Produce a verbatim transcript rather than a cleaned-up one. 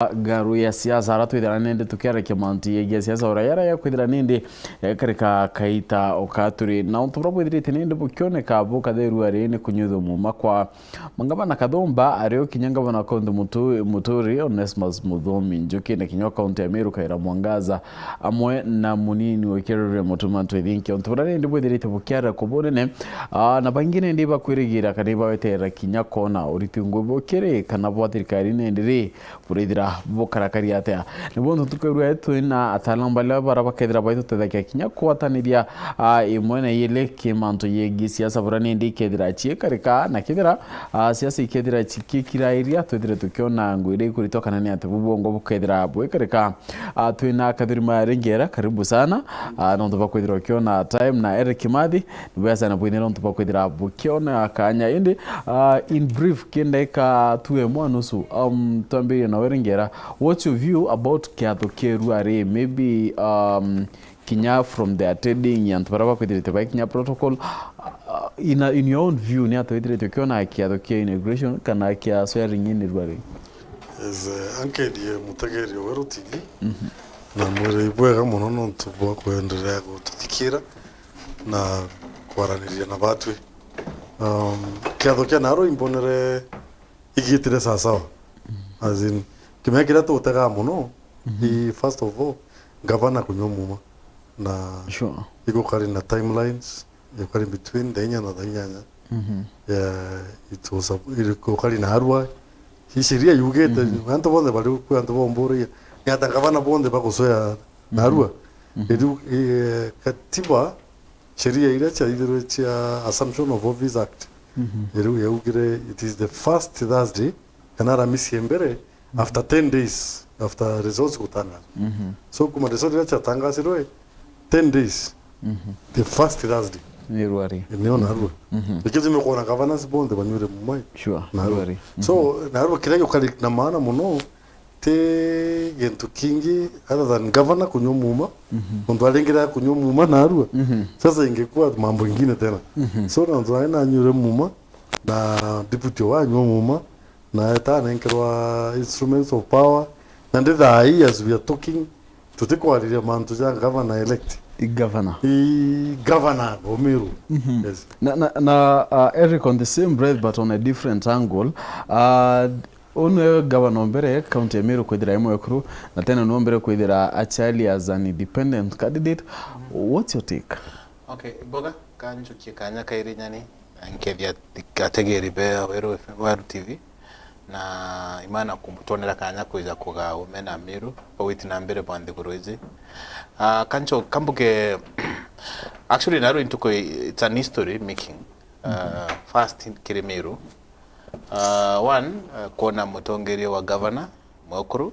Ngaru ya siasa, ara twithira nindi tukiarekia mantu yegie siasa, ura yara ya kwithira nindi, eh, karika kaita uka turi na untu bura bwithirite nindi bukioneka bukatherua ri ni kunyuthua muma kwa mangavana Kathumba, ario kinya ngavana wa kaunti Mutu-, Muturi, Onesmus Muthomi Njuki, na kinya wa kaunti ya Meru Kawira Mwangaza, amwe na munini wa Kiruri Mutuma Ntwithinki. Untu bura nindi bwithirite bukiara kubunene, ah, na baingi nindi bakwirigira kana ibaweterera kinya kona uriti ngui bukiri kana bwa thirikari nindi ri burithira bukarakari atia. Nibo ntuku ya rua twina ataalamu baria bara bakethira baitutethagia kinya kwataniria, ah, imwe na ili ki mantu yegie siasa bura nindi ikethira ciikarika na kethira, ah, siasa ikethira cikikirairia twithire tukiona ngui iria ikuritwa kana ni ati bubwongo bukethira bwikarika. Ah, twina Kathuri Marengera, karibu sana. Ah, nontu bakwithira ukiona time na Eric Kimathi, ni bwega sana bwine nontu bakwithira bukiona kanya. Indi, ah, in brief, ki ndaika tu imwe nusu, um, twambirie na Werengera. What's your view about kiatho kia rua ri? Maybe, um, kinya from the attending, antu bara bakwithirite bai kinya protocol. Uh, in, a, in your own view, ni atia withirite ukiona kiatho kia inauguration kana kia swearing in rua ri? Yes, eh, ankethie mutegeri wa Weru T V. Mhm. Na mwire ibwega muno nontu bwa kuendelea gututhikira na kwaraniria na batwi. Um, kiatho kia naro imbonere igitire sawasawa. As in, kimenya kiria tutegaa muno, Mhm. i first of all, ngavana kunywa muma. Na Sure. igukari na timelines, igukari between thaa inya na thaa inyanya. Mhm. Yeah, it was a, igukari na arua. Hii sheria yugite, Mhm. antu bonthe bari kwi antu bomburagia. Ni ata ngavana bonthe bagucwea na arua? Mhm. Riu, eh, katiba, sheria iria ciaithirwe cia Assumption of Office Act, Mhm. riu yaugire it is the first Thursday, kana Aramisi ya mbere, after ten days, after results gutangazwa. Mhm. So, kuma results iria ciatangazirwe, ten days, Mhm. the first Thursday, Ni rua ri. nio narua. Mhm. Nikio tumekwona governors bonthe banywire mumai. Sure, Narua. rua ri. So, narua kiria giukari na maana muno, ti gintu kingi other than governor kunywa muma, Mhm. nontu arengera kunywa muma narua. Mhm. Sasa ingekuwa mambo ingine tena. Mhm. So, nontu nani nanyuire muma, na deputy wanywa muma, na eta anenkerwa instruments of power, na ndi thaa hii as we are talking, tutikwariria mantu ja governor elect. I governor. I governor Omiru. Mhm. Yes. Na, na, na, uh, Eric, on the same breath but on a different angle, uh, unu e governor mbere county ya Meru kwithira e mwekuru, na tena nu mbere kwithira actually as an independent candidate. What's your take? Okay, Mboga, kanjukie kanya kairi nyani, na nkethia ategeri be Weru F M, Weru T V, na imana kumutwonera kanya kwija kugaa ume na Meru, bawiti na mbere bwa nthiguru iji. Ah, kancho, kambuge, actually, narua intuko i-, it's an history making. Ah, first kiri Meru. Ah, one, ah, kwona mutongeria wa governor, mwekuru,